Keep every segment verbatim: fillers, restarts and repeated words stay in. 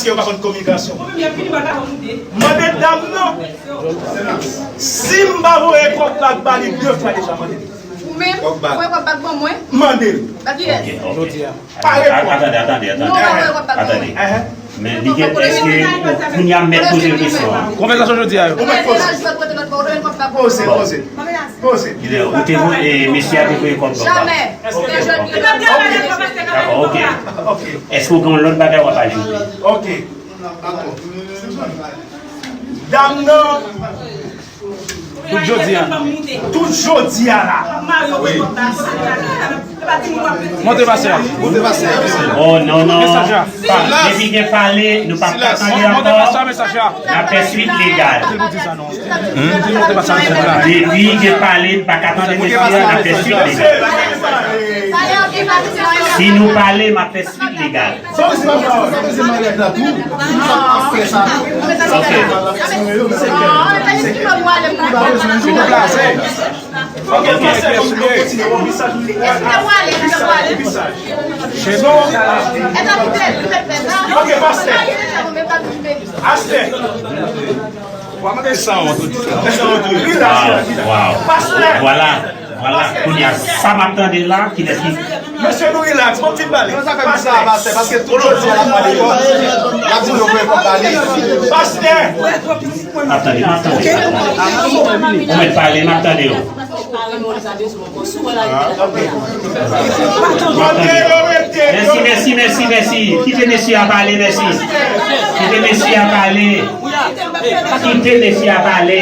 Yo pa konn kominikasyon. Mande dam nan. Si m pa voye kòb bak ba li de fwa deja, mande li. Ou menm, voye kòb bak ban mwen. Mande l. Bak kiyès? Jodi a. Pa reponn. Atande, atande, atande. Non, pa voye kòb bak ban mwen. Atande. Men li gen, èske kounye a m mèt poze l kesyon an? Konvèsasyon jodi a yo. Ou mèt poze. Poze, poze. Poze. Ou te voye, mesye a te voye kòb bak. Jamè. Dakò, ok. Èske w gen yon lòt bagay w ap ajoute? Ok. Dam nan. Tout jodi a. Tout jodi a la. Monte pase a. Monte pase a. Oh, non, non. Depi gen pale, nou p ap ka tande ankò. N ap fè swit legal. Depi gen pale, n pa ka tande mesye a, n ap fè swit legal. Si nou pale, m ap fè swit legal. Ok. Ok, pastè, nou kontinye, yon mesaj nou li. Ok, pastè. Pastè. Wa mande san wont ou di sa. Pastè. Wow. Pastè. Vwala, vwala. Kounye a, sa m ap tande la, kilès ki... Mesye, nou relax, bon, ti pale. Non, sa fè bizarre, pastè, paske tout jodi a l ap pale kòb, l ap di nou voye kòb ba li. Pastè. M ap tande, m ap tande. Ou mèt pale, m ap tande w. Mèsi, mèsi, mèsi, mèsi. Kite mesye a pale, mèsi. Kite mesye a pale. Kite mesye a pale.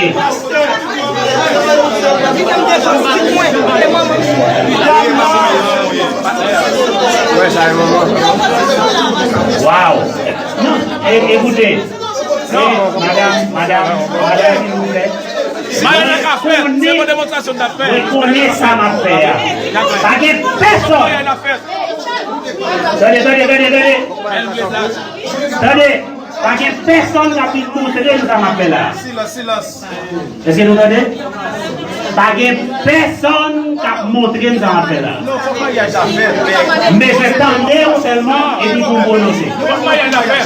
Wow. E, ekoute. E, madanm, madanm, madanm, silvouplè. Madanm nan ka fè, se yon demonstrasyon n ap fè. Mwen konnen sa m ap fè a. Pa gen pèsòn. Tande, tande, tande, tande. Tande. Pa gen pèsonn k ap vin montre m sa m ap fè la. Silans, silans. Èske nou tande? Pa gen pèsonn k ap montre m sa m ap fè la. Non, fòk maryaj la fèt, men. M bezwen tande w sèlman epi pou m pwononse. Fòk maryaj la fèt.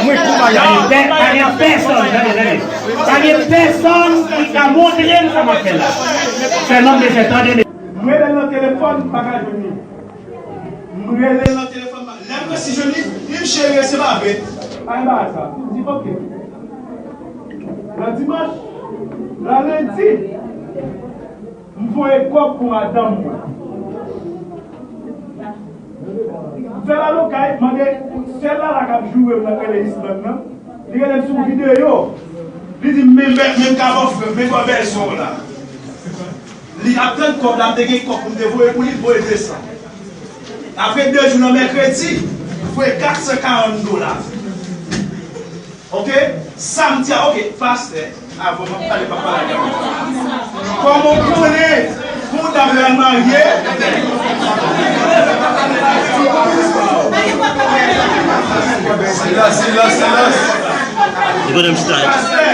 Mwen pou maryaj. Pa gen pè-, pa gen pèsonn, tande, tande. Pa gen pèsonn ki ka montre m sa m ap fè la. Sèlman m bezwen tande. M rele l nan telefòn, m pa ka jwenn li. M rele l nan telefòn, lè m resi jwenn li, li di m, cheri, se pa vre. Pa gen bagay sa. M di, oke. Nan dimanch, nan lendi, m voye kòb pou madanm mwen. M fè l al okay, m mande sè Lala k ap joure m nan, k rele Island nan. Li rele m sou videyo. Li di m, men, men, men m ka ba w frè m, men kòb bèlsè w la. Li ap tann kòb la, m te gen kòb pou m te voye pou li, m voye de san. Apre de jou nan mèkredi, m voye kat san karant dola. Oke? Samdi a, oke, pastè, avan m ap pale, m ap pale avè w. Kòman w konnen pou w ta pral marye? Silans, silans, silans. Li konnen m chita.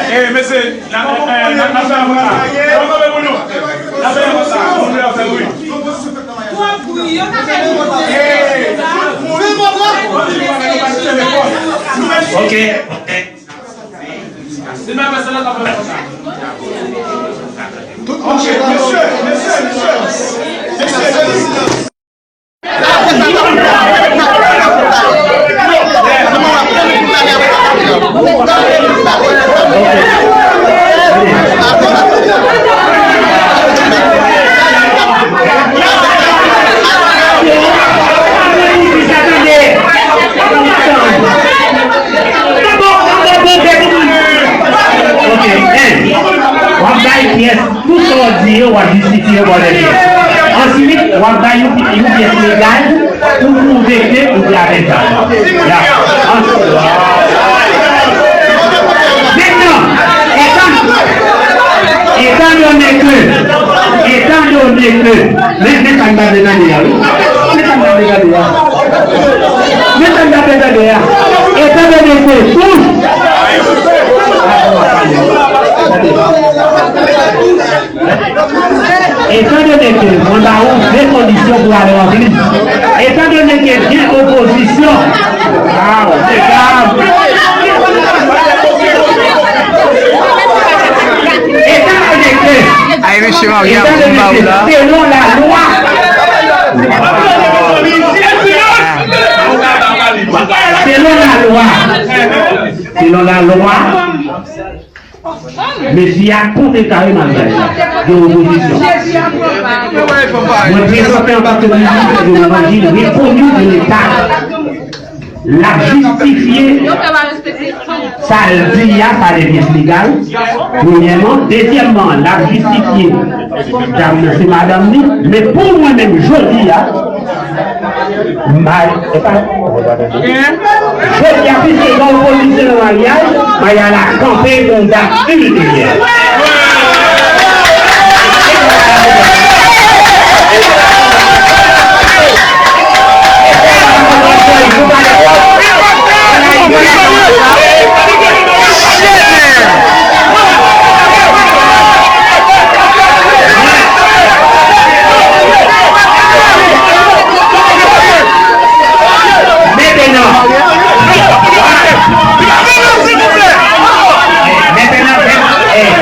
Ey, mesye, n ap, n ap, n ap fè yon konsa. N ap fè yon konsa. Moun yo ap fè bri. Ey, tout moun. Ok, ok. Tout moun. Ok, mesye, mesye, mesye. Mesye, mesye. Ok, en. W ap bay pyès, tout sa w di yo, w ap jistifye yo bò de pyès. Answit, w ap bay yon, yon pyès legal pou pwouve ke ou te avèk zam. Ya. Mentnan, etan, etan done ke, etan done ke, men, men sa m ta vle tande a, wi. Men sa m ta vle tande a. Men sa m ta vle tande a. Etan done ke tout Etan done ke mwen ba ou de kondisyon pou ale an plis, etan done ke gen opozisyon, ah, ok. Mesye marye a, m ba ou la. Selon lalwa, selon lalwa, selon lalwa, mesye a kontre kare maryaj la. Gen opozisyon. Mwen prezante antanke minis de levanjil rekoni de Leta. L ap jistifye sa l di a, sa de pyès legal, premyèman. Dezyèmman, l ap jistifye dam nan se madanm li. Men pou mwen menm, jodi a, m pa, e pa, jodi a, piske gen opozisyon nan maryaj, maryaj la kanpe pou yon dat ilteryè. Mentenan, mentenan, eh, eh,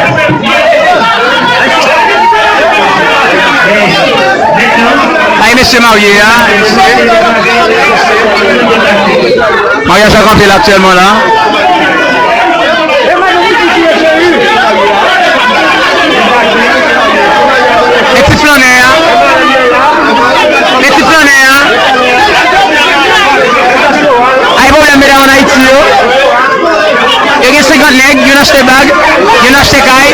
mentenan. Ay, mesye marye a, mesye. Maryaj la kanpe la aktyèlman la. E ti flannè a. E ti flannè a. Ay, pwoblèm medam ann Ayiti yo. Yo gen senkant nèg, youn achte bag, youn achte kay.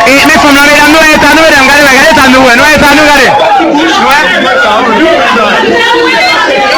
E, men fanm lan, medam, nou wè eta nou, medam, gade, gade eta nou, wè, nou wè eta nou, gade. Nou wè?